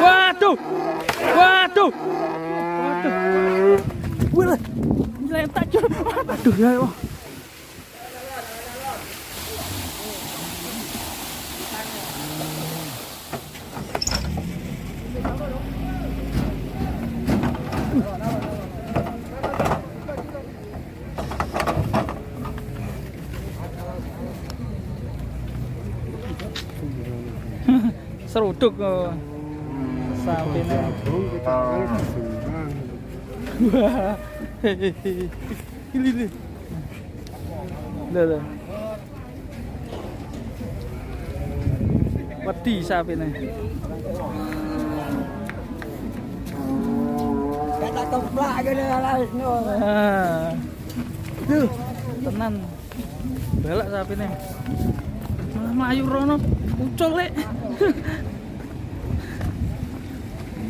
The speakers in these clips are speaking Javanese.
Waduh. Waduh. Waduh. Wih, nyelentak, Jun. Aduh ya Allah. Seruduk kok. Sapine. Wah. Ini ini. Lho lho. Wedi sapine. Kata keplak kene lah wis no. Ah. Duh, tenan. Balak sapine. Malah mlayu rono, ucul lek.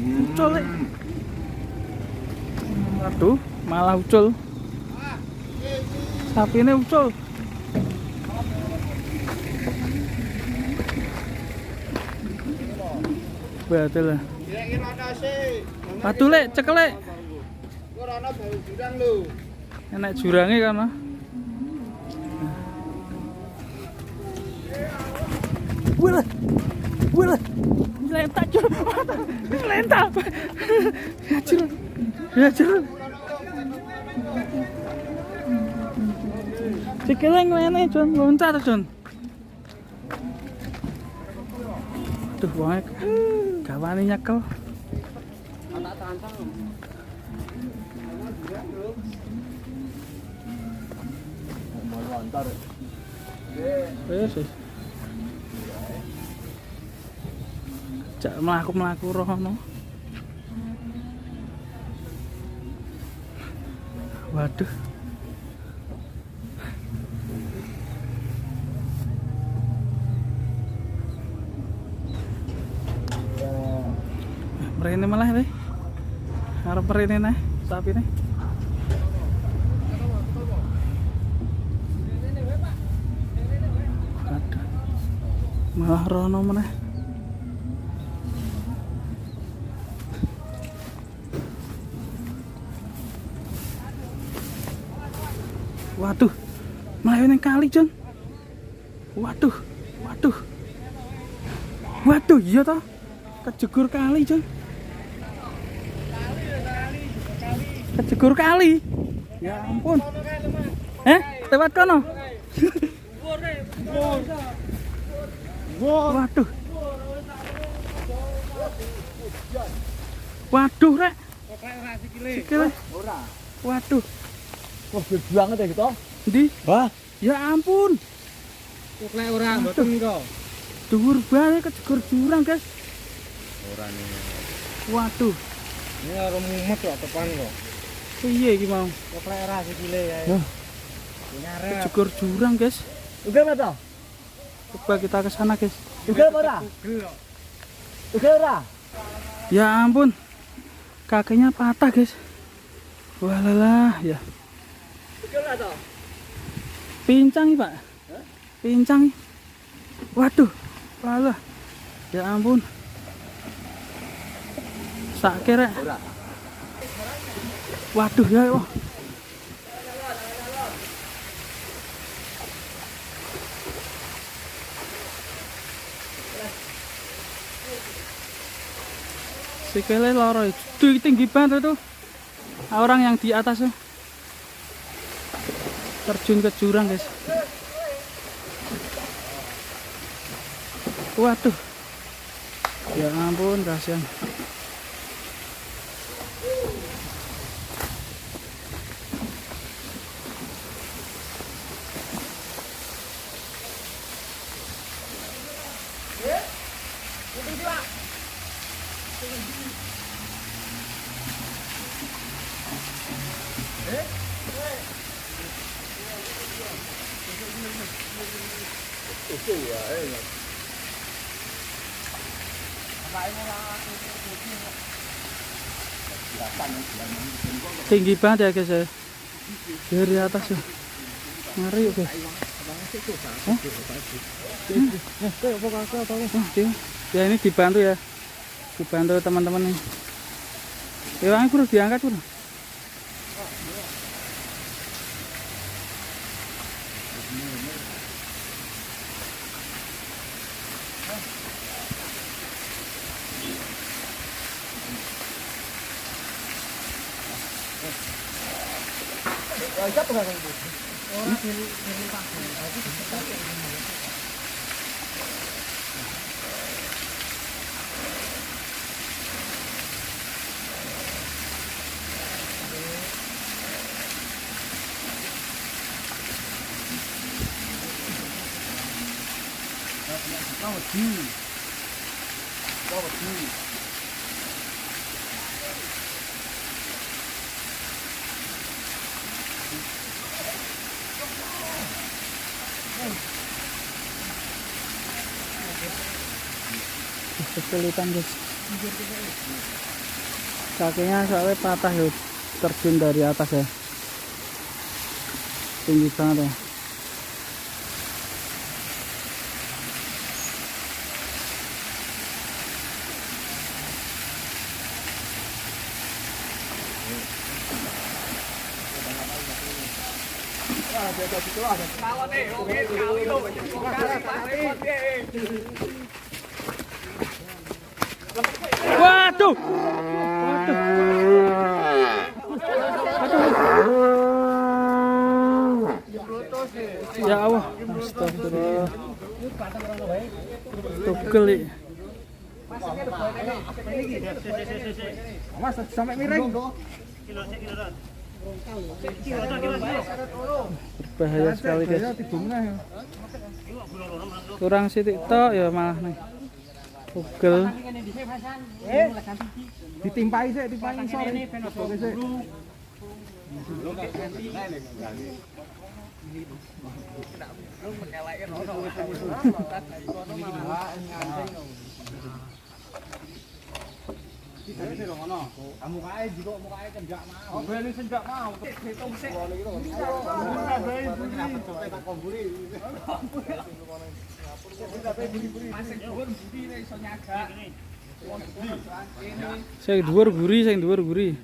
Ucul lek. Aduh, malah ucul. Sapine ucul. Betul lah. Aduh lek, cekel lek. Enak jurange kan, Mas. Wih, wih, nyelentak jur, nyelentak. Ya jur, ya jur. Sikile ngene, Jon, loncat, Jon. Duh, wonge gak wani nyekel. Wis, wis. Jak mlaku-mlaku rono. Waduh. Mrene malah le. Arep mrene neh sapine. Waduh. Malah rono meneh. Waduh, mlayu ning kali, Jon. Waduh, waduh. Waduh, iya toh. Kejegur kali, Jon. Kejegur kali. Ya ampun. Eh, lewat kono. Waduh. Waduh, rek. Sikile. Waduh. Wah, gede banget ya gitu. Ndi? Wah, Ya ampun. Lek ora mboten kok. Dhuwur banget kejegur jurang, guys. Ora nih. Waduh, Ini karo mumet kok depan kok. piye iki mau? Kok lek ora sikile ya. Loh. Ngarep. Kejegur jurang, guys. udah apa toh? Coba kita ke sana, guys. Udah apa ora? Google kok. Udah ora? Ya ampun. Kakinya patah, guys. Walalah, ya. Udah ora toh? Pincang nih, Pak. Pincang. Nih. Waduh. Walah. Ya ampun. Sakke rek. Ora. Waduh ya Allah. Sikile loro itu tinggi banget itu. Orang yang di atas tuh. Terjun ke jurang, guys. Waduh. Ya ampun, kasihan. Tinggi banget ya guys ya. Dari atas ya. Ngeri yuk, guys. Hah? Ya ini dibantu ya. Dibantu teman-teman nih. Iwangnya bro diangkat bro. Kesulitan guys. Kakinya soalnya patah ya, terjun dari atas ya. Tinggi banget ya. Waduh. Waduh. Waduh. Ya Allah, astagfirullah. Tugel iki. Mas sampai miring. Berbahaya sekali guys. Kurang sithik tok ya malah nih. Tugel. Ditimpai sik, timpai sore. Sik. Sing dhuwur guri, sing dhuwur guri.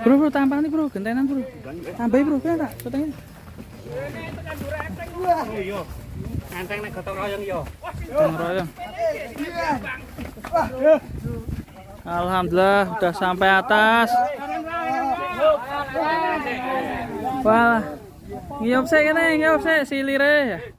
Bro, bro, tampang nih bro, gentenan bro. Tambahin bro, kan tak? Syutingnya. Enteng nek gotong royong yo. Gotong royong. Alhamdulillah udah sampai atas. Wah, ngiyop sik kene, ngiyop sik silire.